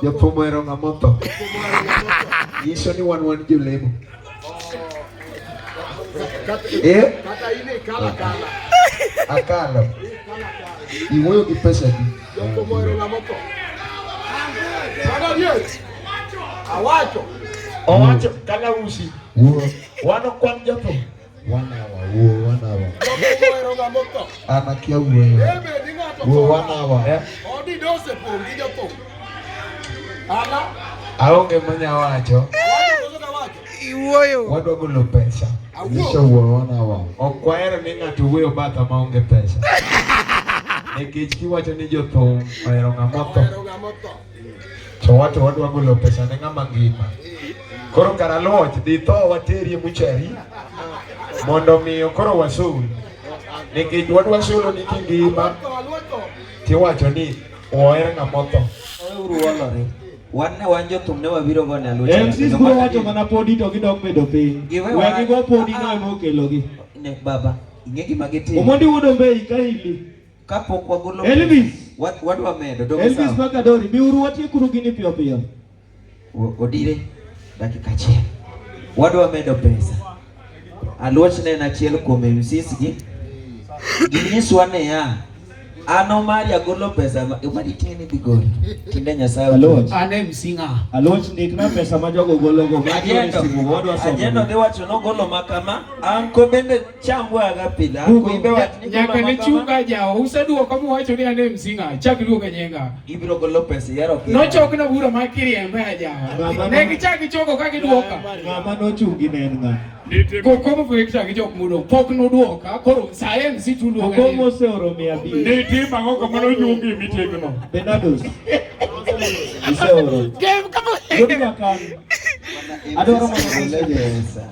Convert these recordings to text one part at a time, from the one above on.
Jothum ohero ng'ama otho. Nyiso ni wan wan jolemo. Eh? Kata in ikala kala. Akalo. Iwuoyo gi pesa di. Jothum ohero ng'ama otho. Bwana Liet. Awacho. Owacho kalausi. Wuo. Wan ok wan jothum. Wanawa, wuo wanawa. Jothum ohero ng'ama otho. An akia wuoyo. Ebe ni ng'ato Wuo tho. wanawa. Eh? Odi dose pong' gi jothum. Ala. Aonge manya wacho. Awacho koso kawacho. Iwuoyo. Wadwa golo pesa. Nyiso Awuo. wuo wanawa. Ok wahero ni ng'ato wuoyo batha maonge pesa. Nikech kiwacho ni jothum ohero ng'ama otho. Ohero ng'ama otho. To wato wadwa golo pesa ne ng'ama ngima. Koro kar aluoch dhi tho waterie muchari mondo miyo koro wasul. Nikech wadwa sulo ni kingima Otho, aluotho. tiwacho ni oher ng'ama otho. Weuru wolore. Wan ne wan jothum ne wabiro gone aluoch. MCs biro wacho mana podi to gidok bedo piny. Giwe We gigo podi Ah, no ah. ema okelogi. Ne baba, ing'e gima gitimo. Omondi wuod Ombei ka ili. Kapok wagolo Elvis. Wadwa medo donge Elvis sawa? Makadori, biuru watiekuru gini piyo piyo. Odire dakika achiel. Wadwa medo pesa. Aluoch ne en achiel kuom MCs gi. Ginyiswa niya, an Omari agolo pesa ma Omari ting'e ni dhi golo. Tinde Nyasaye Aluoch. An MC ng'a? Aluoch ndikna pesa ma jogo gologo. Magi Ajendo, simu wadwa somo. Ajendo dhi wacho nogolo ma kama, anko bende chambwaga pile, anko ibe wach ni Nyaka golo ne ma kama, chunga jawa, useduoka muwacho ni an MC ng'a, chak iluonga nyinga. ibiro golo pesa ihero kira. Nochokna bura mar kiriembe a jawa. Ne gichak gichoko ka giduoka. Ng'ama nochungi ne en ng'a? Kokomo pok gi jok modong', pok noduoka, koro sa MC tuluonga ni- Okomo oseoro 500. Nitim ang'o kamano luongi e mitegno. Benardos. Iseoro. Wuod Nyakan. Adwaro mondo Golo pesa.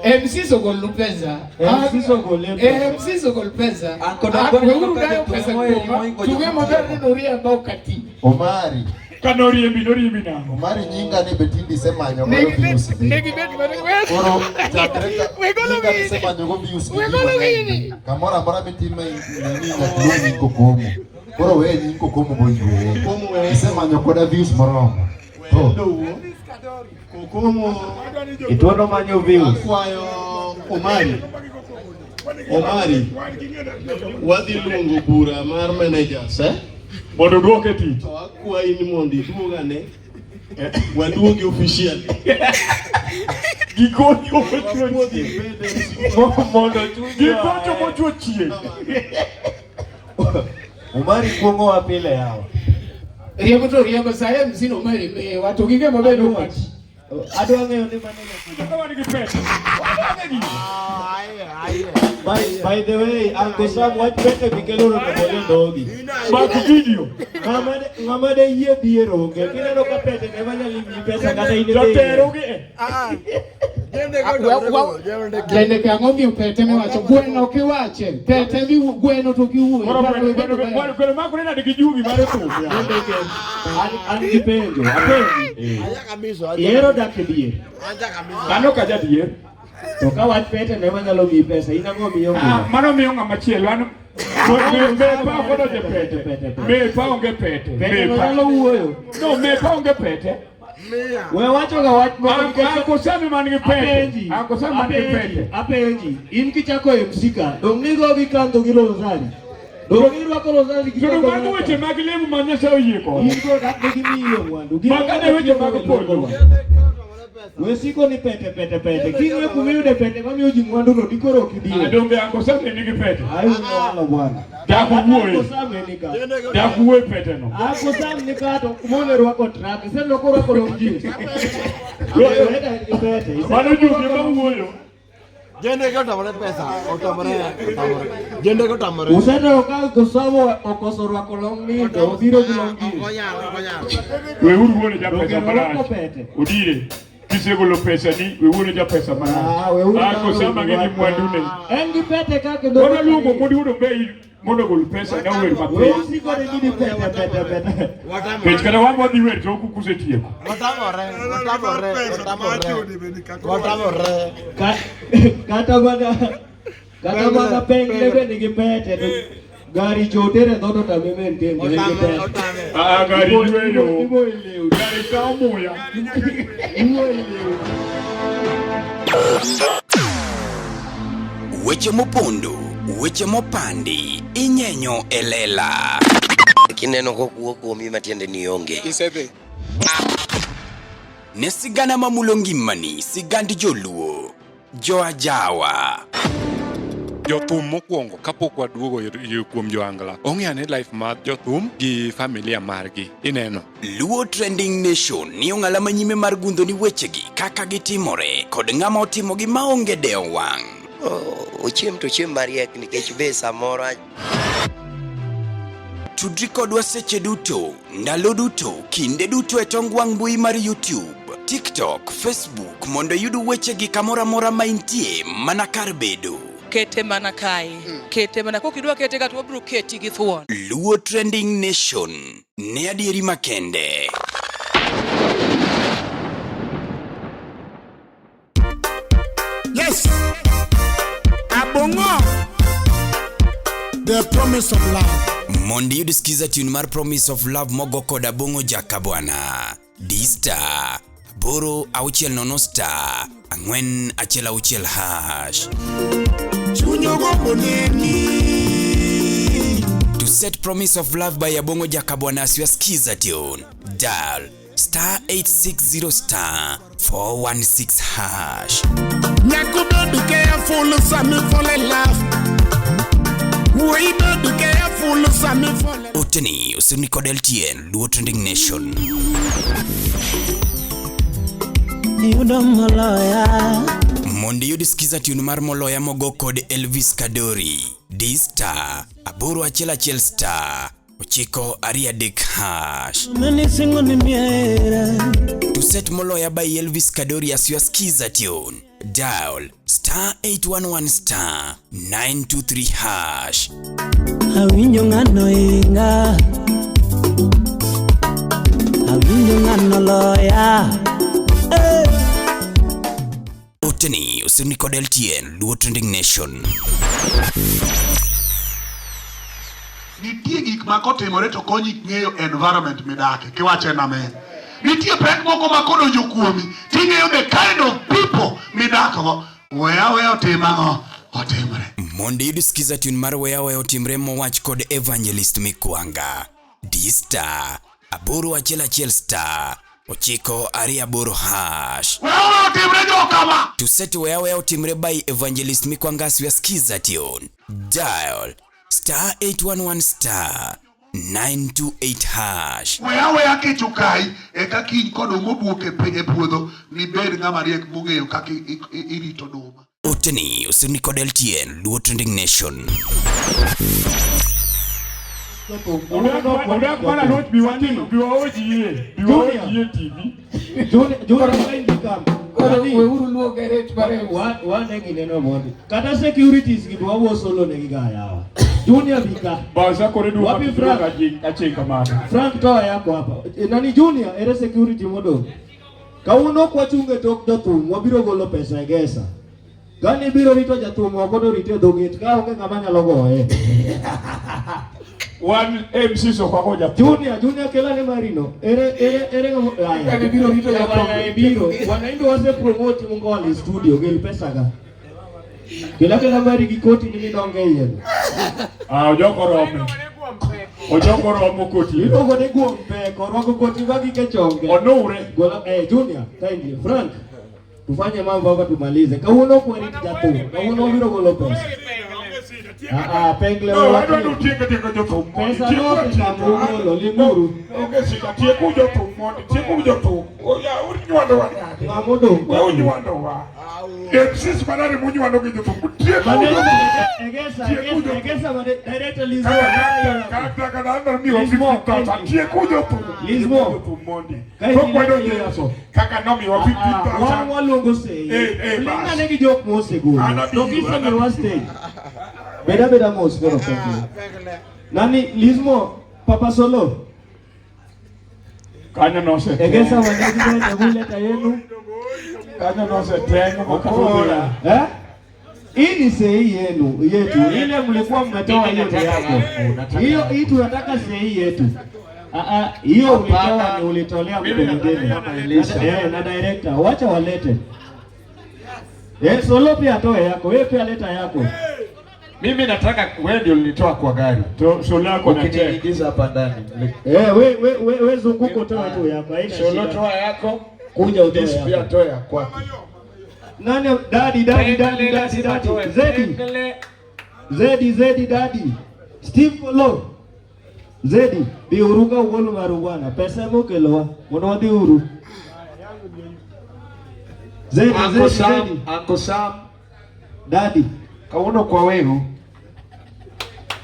MC sogol pesa. MC sogol pesa. Eh, MC sogol pesa. Anko Ah, dogone weuru kaka dayo jothum pesa moeri kuoma. moingo Tuge joma maber tieko. ni noriemba ok ati. Omari. Ka noriembi, noriembi nang'o? Omari nyinga ni be tinde isemanyo Ne godo gibet views gi. ne gibet mana Koro chakre ka Wegolo nyinga gini. isemanyo go views gi Wegolo mang'eny. gini. Kamoro amora mitime nini nyaka iluong nying Kokomo. Koro we nying Kokomo boyueye. Isemanyo koda views moromo. To Kokomo Ituono manyo views. akwayo Omari. Omari, wadhi luongo bura mar managers eh? Mondo oduoke e tich. To akwayi ni mondo iduog ane waduogi officially. Gigocho mochwo Wapuodhi chieng'. bede MC. Mondo chuny Gigocho mochwo chieng'. Omari kuong'owa pile yawa. Riembo to riembo sa MC no mari miwa to gige maber ok ati. Adwa ng'eyo ni mane Kaka wan gi pesa. Wadwang'e gino. By the way, Uncle Sam wach pete mikelo no bole ndogi. Mak video. Ng'ama de yie biero onge. Kineno ka pete ne manyalo miyi pesa kata in idhi. Jotero gi e. Jende ke ang'o miyo pete miwacho gweno kiwache pete mi gweno to kiwuoyo Koro Gweno gweno bedo gweno ber. gweno makore nade gi jugi mar thum. Jende ke an gi penjo. Apenji. Ihero dak e dier. Mano ka jadier. To ka wach pete ne manyalo miyi pesa, in ang'o miyo Ah, ngima? mano miyo ng'ama chielo an mepa ok odonjo e pete. Mepa onge pete. Pete no Mepa. nyalo wuoyo. No, mepa onge pete. We wacho ga wach moro nikech- Uncle Sam man gi pete. Apenji. Uncle Sam man gi Apenji. pete. Apenji. In kichako MC ka, dong' nigo gi kandho gi rosari. Dong' irwako rosari gi To kandho mago weche mag lemo ma Nyasaye oyie kod. In go dak ne gimiyo mwandu. Gin Maka ne weche mag polo. We siko ni pete pete pete. King'iyo kuma iyude pete mamiyo ji mwandu no dikoro ok ibi. Ah, Donge Uncle Sam ne nigi pete. Ai unwalo bwana. Dak wuoye. Uncle Sam en ka. Dak wuoye pete no. Uncle Sam ni ka to mone rwako track. Iseneno korwako long jeans. Weda en gi pete. Iseneno Mano jugi korwako ma long- wuoyo. Jende go otamore pesa, otamore, otamore. Jende go otamore. Useneno ka Uncle Sam okoso rwako long nindo, obiro gi long jeans. Ok onyal, ok onyal. Weuru wuone ja pesa Donge norwako marach. pete. Odire. Kisegolo pesa ni weuru ja pesa Ah, marach. weuru Uncle Sam ang'e ni mwandune. En gi pete kaka dho. Wadwa luongo Modi Wuod Ombei mondo ogol pesa ne ower mapiyo. Weuru siko ne gini pete pete pete. Nikech kata wan wadhi wer to kusetieko. Watamore, watamore, watamore. Watamore. Kata mana pengle be nigi pete to Gari chotere dhoto tame maintain. Ah, gari yweyo. Ibo ilew. Gari kawo muya. Ibo ilew. Weche mopondo, weche mopandi, inyenyo e lela. Kineno kokuo kuomi matiende ni onge. Isedhi. Ne sigana mamulo ngimani, sigand joluo, joajawa. Jothum mokwongo kapok waduogo kuom joangla ong'e ane life mar jothum gi familia margi ineno. Luo Trending Nation ni ong'ala manyime mar gundho ni wechegi kaka gitimore kod ng'ama otimogi maonge dewo wang'. Ochiem to ochiem mariek nikech be samoro Tudri kodwa seche duto, ndalo duto, kinde duto e tong wang' mbui mar YouTube, TikTok, Facebook mondo iyud wechegi kamoro amora ma intie mana kar bedo. Kete mana kae. Kete mana kokidwa kete ka to wabiro keti gi thuon. Luo Trending Nation ne adieri makende. Yes. Abongo. The promise of love. Mondo iyud skiza tune mar Promise of Love mogo kod Abong'o Jaka bwana. D star 860 star 416 hash. Chunyo gombo neni. To set Promise of Love by Abong'o Jaka bwana as your skiza tune, dial star 860 star 416 hash. Nyako be careful sami fall in love. We be careful sami fall in Oteni osirni kod LTN Luo Trending Nation. Yudo moloya. Mondo iyud skiza tune mar moloya mogo kod Elvis Kadori, D star 811 star 923 hash. Meni singo ni miera. To set moloya by Elvis Kadori as your skiza tune, dial star 811 star 923 hash. Awinjo ng'ano inga. Awinjo ng'ano loya. Eh. Oteni osirni kod LTN Luo Trending Nation. Nitie gik ma kotimore to konyi ng'eyo environment midake. Kiwache na men. Nitie pek moko ma kodonjo kuomi, ting'eyo the kind of people midakgo. Weya weya otim ang'o? Otimre. Mondo iyud skiza tune mar weya weya otimre mowach kod Evangelist Mikwanga. D star 811 star 928 hash. Weya weya otimre jokama. To set weya weya otimre by Evangelist Mikwanga as your skiza tune, dial star 811 star 928 hash. Weya weya kech okayi, eka kiny koduma obuok e puodho, nibed ng'ama riek mong'eyo kaka irito oduma. Oteni osirni kod LTN Luo Trending Nation. Odak mana not bi watimo bi waojie bi waojie TV. Junior kindly come. Koro weuru luo geret mare. Wane gineno mondi. Kata securities gi wawuo solo negi ga yawa. Junior bika. Basa kore duka Wapi Frank? Aching kamano. Frank toa yako hapa. Nani Junior ere security modong. Kawuono ok wachung' e tok jothum, wabiro golo pesa e gesa. Gani biro rito jathum oko to rite e dho gate ka onge ng'ama nyalo goye. Wan MC so kwako jathum. Junior, Junior kela ne marino. Ere ere ere ng'ama aya. Kane biro rito jathum. Aya, biro. Wanaindo wase promote Mongoli studio gel pesa ga. Kela kela mari gi koti ni midonge iye. Ah, ojoko rome. Ojoko romo koti. Iluongo ni guom pek, orwako koti ma gike chonge. Onure. Gola, Junior, kindly. Frank, tufanye mambo hapa tumalize. Kawuono ok warit jathum, kawuono wabiro golo pesa. Ah, ah, pengle No, wati. adwa ni utiek tieko jothum mondi. Pesa Tieko no atieka. osekamo linguru. Onge sida, tieku jothum mondi, tieku jothum. Oya, unywando wa nade? Ng'ama odong'. We unywando wa. MCs manade munywando gi jothum. Tieku jothum. Egesa, Tieku egesa, jothum. egesa, mane director Lizmo. Kata kata kata miwa 50,000. Tieku jothum. Lizmo. Tieku jothum mondi. Kae Pok wadonjo ni e kaka nomiwa Wan 50,000. waluongo sei. Eh, bas. Lingane gi jok mosegolo. Anabi, To kisemiwa anabi. stage. Beda beda mos koro pengle. Nani Lizmo, Papa Solo. Kanyo noseteng'. Egesa management hebu leta yenu. Kanyo noseteng' makoro. Eh? Hii ni sei yenu yetu, ile mlikuwa mmetoa Mimi hiyo ni nataka yako. yangu, nataka Hiyo yangu. hii tunataka sei yetu. Ah, hiyo ulitoa ni ulitolea mtu Mimi nataka mwingine. kama Elisha. Na director, wacha walete. Solo pia atoe yako, wewe pia leta yako. Mimi nataka wewe ndio ulinitoa kwa gari. Solo yako na check. Ukiniingiza hapa ndani. We we we, we zunguko utoe tu yako. Haina Solo shida. toa yako. Kuja utoe This pia yako. toa ya kwako. Nani daddy daddy daddy daddy daddy. Zedi. Zedi Zedi daddy. Steve Kolo. Zedi dhiuru ka wuon maru bwana. Pesa mokelowa mondo wadhi uru. Zedi Uncle Zedi Sam, Zedi. Uncle Sam. Daddy. Kawuono kwa wehu.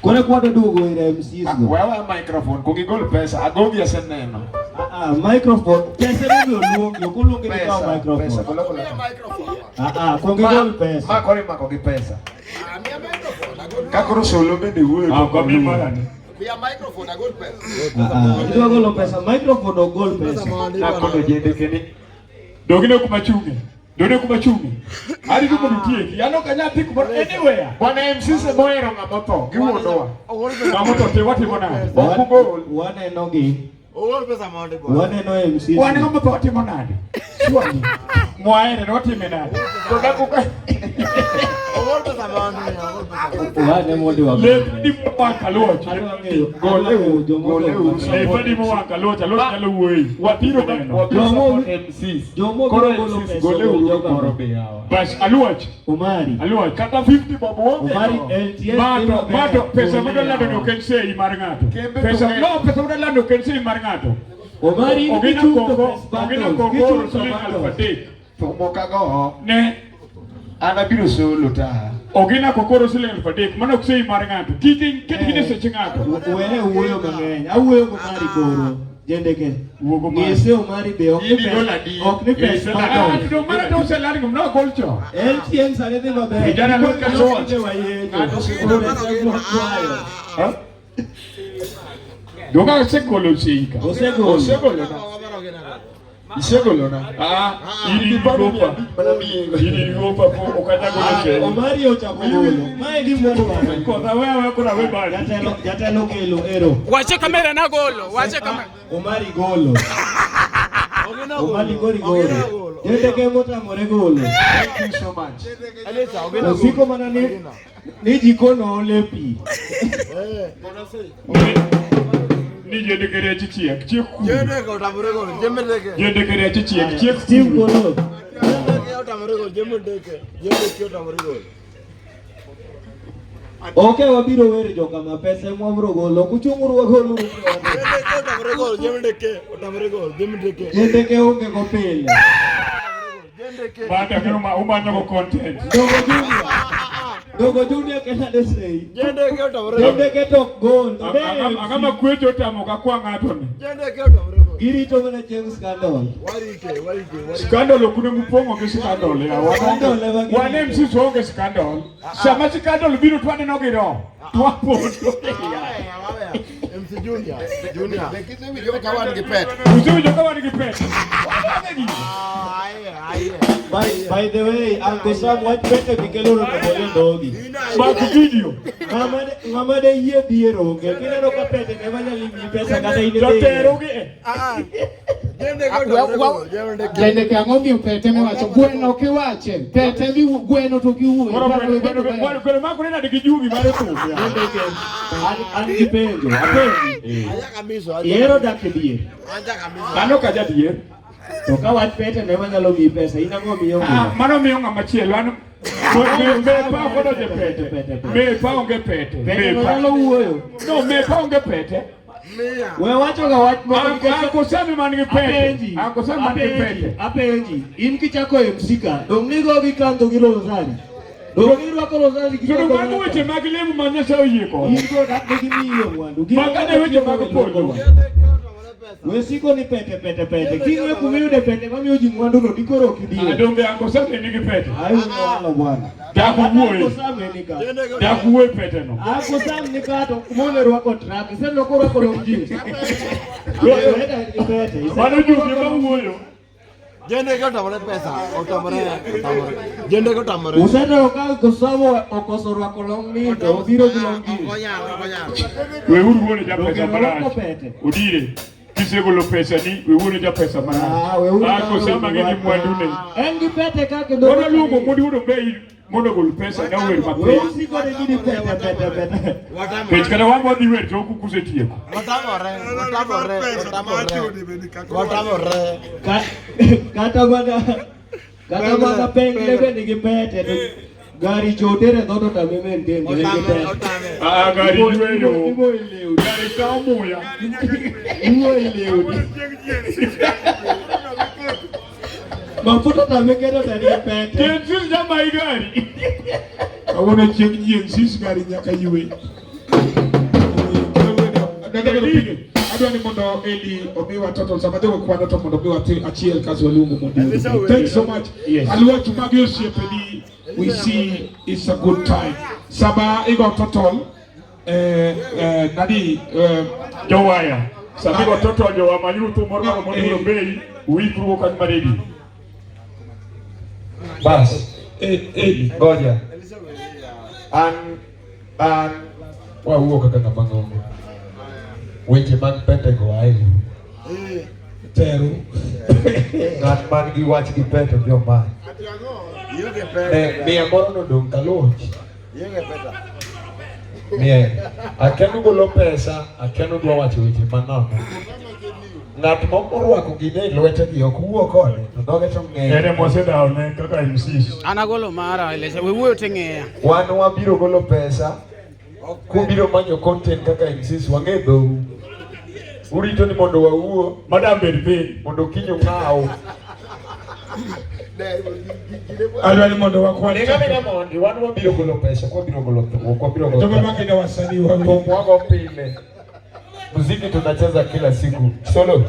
Kore kwado duogo ir MCs go. Wewe microphone kungigol pesa agogi aseneno. Ah, microphone. Pesa momiyo luongi, ok oluongi ni kaw Pesa, microphone. pesa, gola gola. Ah, kuong igol pesa. Ma koro imako gi pesa. Ka koro solo bende wuoyo. Ah, kwa mimi mara ni. Ah, idwa golo pesa, microphone ok gol pesa. Nakono jendeke ni Dogine kuma chunge. Dogine kuma chunge. Arito mondo itieki. An ok anyal dhi kumoro anywhere. Bwana MC se mohero ng'ama otho, giwuondowa. Ng'ama otho te watimo nade? Ok ugol. Waneno gi. Waneno MCs. Wan ng'ama otho watimo nade? Surely. Mwahere to watime nade? To dakuka Wane mondo wa. Lep dimo wang' aluoch. Adwa ng'eyo. Gole adwa ng'eyo uru, joma gole otho uru. mang'eny. Lepa dimo wang' aluoch, aluoch nyalo wuoyi. Wabiro Neno. wabiro Jomo- support MCs. Jomo Koro biro golo MCs pesa gole ogol uru joga. gimoro be yawa. Bas aluoch. Omari. Aluoch. Kata 50 bob uonge Omari go. LTS Mato, mato, pesa madwa lando ni ok en sei mar ng'ato. Kembe Pesa, to no, pesa madwa lando ok en sei mar ng'ato. Omari in Ogina kichung' to koko, pes ogina bundles, koko kichung' to siling aluf bundles. adek. Thum ok ago. Ne, An abiro solo ta. ogina kokoro siling aluf adek, mano ok sei mar ng'ato. Kik ket gine seche ng'ato. Wehe wuoyo mang'eny. Awuoyo gomari koro. Jendeke. Wuo gomari. Ng'ise Omari be ok ni In pes. igol adi? Ok ni pes Ah, bundles. to mara to oselal go, no gol cho. LTN sani dhi maber. Vijana loka Koro wayenyo. Koro wayenyo. Doga osegolo sei ka. Osegolo. Osegolo na. Isegolo na. Ah, in in gopa. Mana miye. In in gopa po ok anyal golo sei. Omari ochako golo. Mae gima dwaro. Kodha we aweya koro awe badi. Jatelo jatelo kelo ero. Wache kamera na golo, wache kamera. Omari golo. Omari goli golo. Jendeke motamore golo. Thank you so much. Osiko mana ni ni jikono ole pi. Ni jendeke rech chiek, chiek kuno. Jendeke rech chiek, chiek Steve kuno. golo. Ok wabiro wer joka pesa ema wabiro golo. Ok uchung' uru wagol uru. Jendeke onge go pile. Bada kero ma umanyo go content. Dogo Junior. Dogo Junior kela de sei. Jendeke to ok gol. To be Ang'ama kwecho otamo ka kwa ng'ato ni. Girito mana chieng' scandal. Scandal ok onego upong'o gi scandal ya. Scandal ema girito. Wan MCs waonge scandal. Sama scandal biro to waneno gi roho. To wapondo. Usewinjo ka wan gi pete. Usewinjo ka wan gi pete. Waonge gigo. By the way, Uncle Sam wach pete mikelo no gole dhogi. Mak video. Ng'ama de yie dhier onge. Kineno ka pete ne manyalo miyi pesa kata in idhi. Jotero gi eh. Jendeke ang'o miyo pete miwacho gweno kiwache pete mi gweno to kiwuoyo Koro gweno gweno gweno makore nade gi jugi mar thum ya. Jendeke an gi penjo apenji. Ihero dak e dhier. Mano ka jadier. To ka wach pete ne manyalo miyi pesa in ang'o miyo Ah, mano miyo ng'ama chielo an mepa ok odonjo e pete. Mepa onge pete. Pete no Mepa. nyalo wuoyo. No, mepa onge pete. We wacho ga wach moro nikech- Uncle Sam man gi pete. Apenji. Uncle Sam man gi Apenji, pete. Apenji. In kichako MC ka, dong' nigo gi kandho gi rosari. Dong' irwako rosari gi To kandho mago weche mag lemo ma Nyasaye oyie kod. In go dak nigi miyo mwandu. Gin Maga ne weche mag polo. We siko ni pete pete pete. King'e kuma iyude pete mamiyo ji mwandu no dikoro ok idhier. Donge Uncle Sam ne nigi pete. Ai unwalo bwana. Dak wuoye. Uncle Sam ne nika. Dak wuoye pete no. Uncle Sam ni ka to mone rwako track. Iseneno korwako long jeans. Weda gi pete. Mano jugi ma wuoyo. Jende ka otamore pesa, otamore, otamore. Jende ka otamore. Useneno ka Gustavo okoso rwako long nindo, obiro gi long jeans. Weuru wuone ja pesa Donge marach. orwako pete? Odire. Kisegolo pesa ni weuru ja pesa marach. Ah, weuru Ah, dhano kosama gi wach. mwandu ne. En gi pete ka kendo. Wadwa luongo mondi wuod Ombei mondo ogol pesa ne ower mapiyo. Weuru siko ne gini pete pete pete. Nikech kata wan wadhi wer to kusetieko. Watamore, watamore, watamore. Watamore. Kata mana pengle be nigi pete to gari chotere dhodo tame maintain to nigi pete. Ah, gari yweyo. Ibo ilewni. Gari kawo muya. Ibo ilewni. Mafuta tame keto to nigi pete. Jensis jamai gari. Kawuono chieng' jieng' sis gari nyaka ywe. Adwa ni mondo Eli omiwa total sama jogo kwano to mondo omiwa achiel kasto waluongo mondo oyud. Thanks so much. Yes. Aluoch magi osiepeni we see it's a good time. Sama igo total nani Jowaya. Sama igo total jowa mayutho moro moro mondo wuod Ombei uikruo kanyo maredi. Bas. Eli. Ngoja. An wawuo kaka ng'ama ng'ongo. Weche mag pete go ae. Teru. Ng'at man gi wach gi pete odhi omany. Ne, miya moro nodong' kaluoch. Mie, akia nugolo pesa, akia nudwa wacho weche manono. Ng'at ma orwako gine e lwete gi ok wuo kode, to dhoge to ng'eny. En ema osedawone kaka MCs. An agolo mara, Elisha. We wuoyo ting'iya. Wan wabiro golo pesa, kubiro manyo content kaka MCs, wang'e dhou. Urito ni mondo wawuo. Madam bed piny. Mondo kiny ung'aw. Adwa ni mondo wakwan. Nega nega mondi, wan wabiro golo pesa, ok wabiro golo thum, ok wabiro golo Jogo pesa. makendo wasanii wawili. Thum wago pile. Muziki tunacheza kila siku. Solo.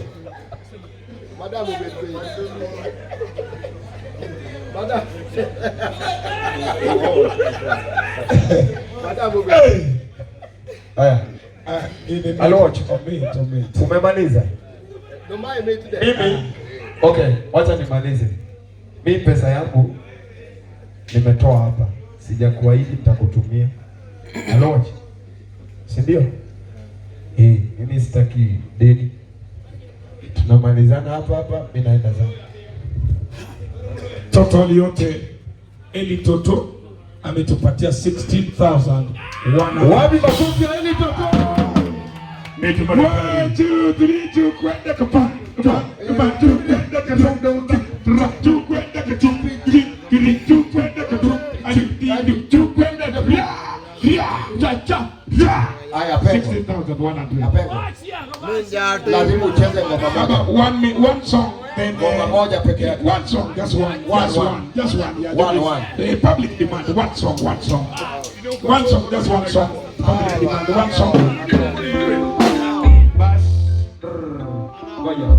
Madam obet piny. Madam. Madam obet piny. Haya. Aluoch. Omit, omit. Umemaliza? No, mae mit de. Mimi. Okay, wacha nimalize. Mi pesa yangu nimetoa hapa. Sijakuahidi nitakutumia. Aluoch. Si ndio? Mimi sitaki deni. Tunamalizana hapa hapa, mimi naenda zangu. Total yote Eli Toto ametupatia 16,100. Wapi makofi ya Eli Toto? 1, 2, 3, 2, kwenda kapa, kapa, kapa, two, kwenda kapa, kapa, two, kwenda kapa, three, three, two, kwenda kapa, adu, two, kwenda kapa, ya, ya, cha, cha, ya. Aya, Pengo. 16,100. Pengo. Lazima ucheze ngoma Baba, moja. one song, then Ngoma moja peke yake. One song, just one, One, just one. one, just one. Yeah, One, one. The public demand, one song, one song. One song, just one song. Public demand, one song. Bas. Ngoja.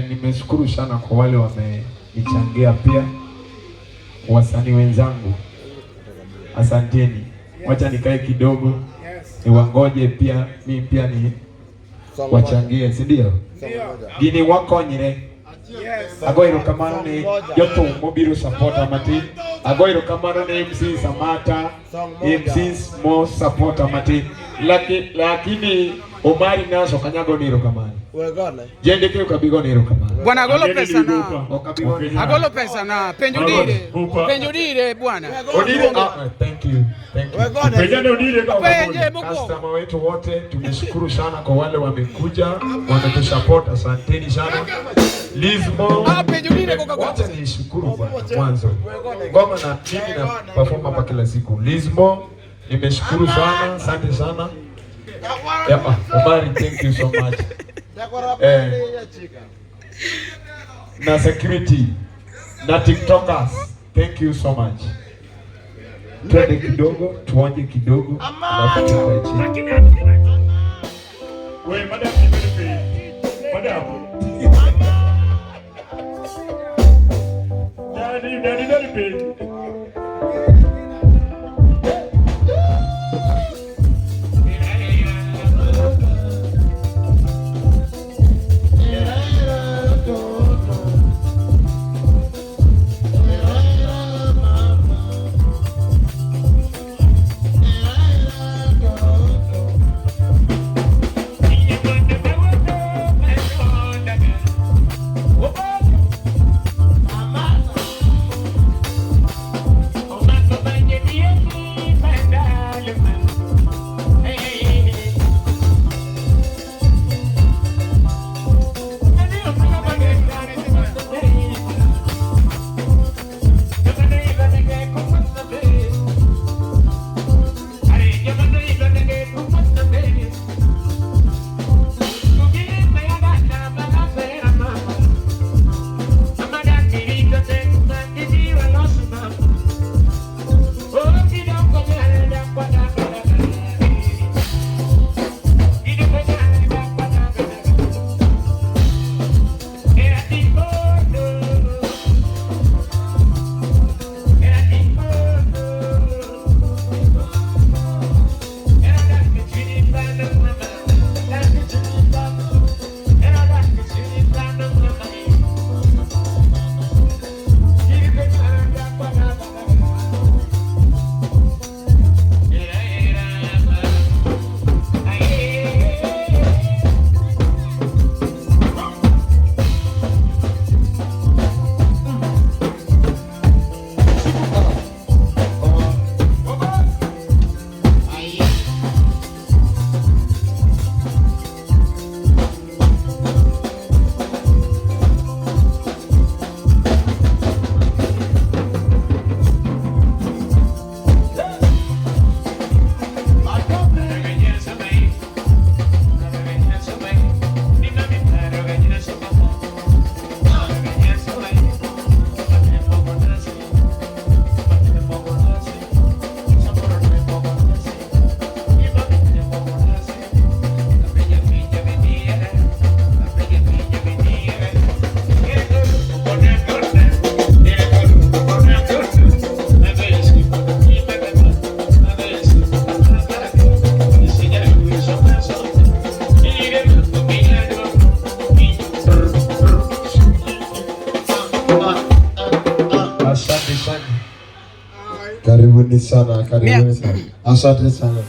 Nimeshukuru sana kwa wale wamenichangia pia, wasanii wenzangu, asanteni. Wacha nikae kidogo niwangoje pia, mi pia ni wachangie, si ndio? Gini wakonyre. Ago erokamano ne jothum mobiro supporta matin. Ago erokamano ne MC Samata, MCs mo supporta matin. Lakini Omari Naso kanyago ni erokamano. Jende ke okabigo ni erokamano. Bwana agolo pesa na. Okabigo ni Agolo pesa na. Penjo dire. Penjo dire bwana. Odire, thank you. Thank you. Penjane Odire ka Penje mokwongo. Customer wetu wote tumeshukuru sana kwa wale wamekuja, wametusupport, asanteni sana. Lizmo, wacha nishukuru bwana mwanzo. Ngoma na mimi na perform hapa kila siku. Lizmo, nimeshukuru sana, asante sana. Yeah, Omari, thank you so much. Na security, na TikTokers, thank you so much. Twende kidogo, tuonje kidogo, alafu tukae chini. We, madam, madam. Daddy, daddy, daddy, baby. Karibuni sana, karibuni sana. Asante sana.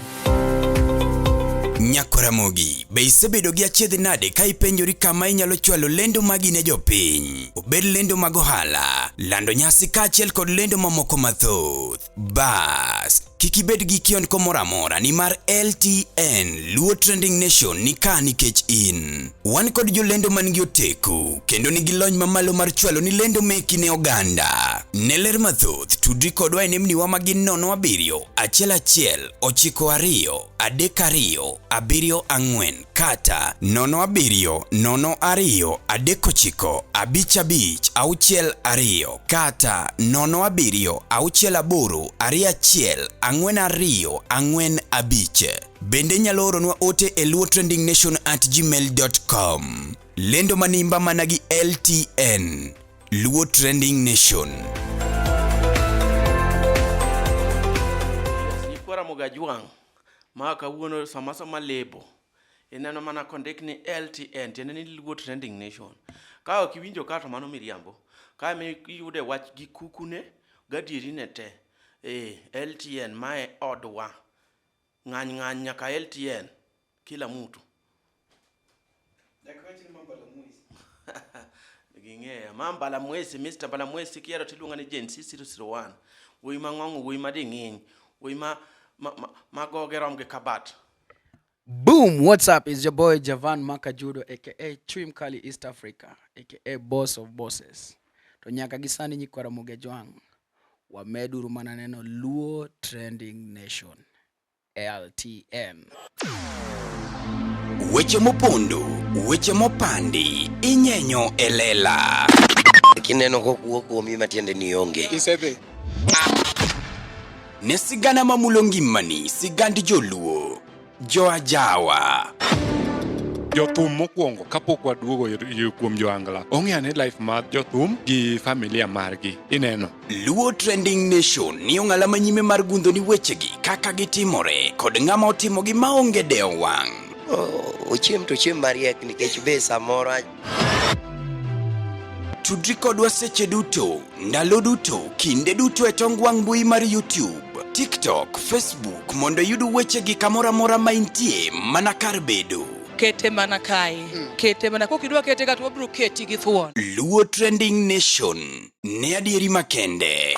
Nyakoramogi, be isebedo gi achiedh nade ka ipenjori kama inyalo chwalo lendo magi ne jopiny? Obed lendo mag ohala, lando nyasi kaachiel kod lendo mamoko mathoth. Bas, kik ibed gi kiondko moro amora nimar LTN Luo Trending Nation ni ka nikech in. Wan kod jolendo man gi oteku kendo nigi lony mamalo mar chwalo ni lendo meki ne oganda. Ne ler mathoth, tudri kodwa e nembniwa ma gin 07 11 92 32 74 kata 07 02 39 55 62 kata 07 68 21 42 45. Bende inyalo oronwa ote e luotrendingnation@gmail.com. Lendo manimba mana gi LTN. Luo Trending Nation. Nyikwa Ramogi Ajwang' ma kawuono sama sama lebo ineno mana kondik ni LTN tiende ni Luo Trending Nation. Ka ok iwinjo ka to mano miriambo. Ka ema iyude wach gi kukune gadieri ne te. Eh, LTN mae odwa. Ng'any ng'any nyaka LTN. Kila mtu. Ging'eya. Ma Mbalamwezi, Mr. Mbalamwezi kihero tiluonga ni Gen Z 001. Wuoyi mang'ongo, wuoyi mading'iny, wuoyi ma, ma, ma, ma goge rom gi kabat. Boom! What's up? It's your boy Javan Makajudo aka Chui Mkali East Africa aka Boss of Bosses. To nyaka gi sani nyikwa Ramogi Ajwang' wameduru mana neno Luo Trending Nation LTN. Weche mopondo, weche mopandi, inyenyo e lela. Kineno kokuo kuomi matiende ni onge. Isedhi. Ne sigana mamulo ngimani, sigand joluo. Joajawa. Jothum mokwongo kapok waduogo kuom joangla ong'e ane life mar jothum gi familia margi ineno. Luo Trending Nation ni ong'ala manyime mar gundho ni wechegi kaka gitimore kod ng'ama otimogi maonge dewo wang'. Ochiem to ochiem mariek nikech be samoro Tudri kodwa seche duto, ndalo duto, kinde duto e tong wang' mbui mar YouTube, TikTok, Facebook mondo iyud wechegi kamoro amora ma intie mana kar bedo. Kete mana kae. Kete mana kok idwa kete ka to wabiro keti gi thuon. Luo Trending Nation ne adieri makende.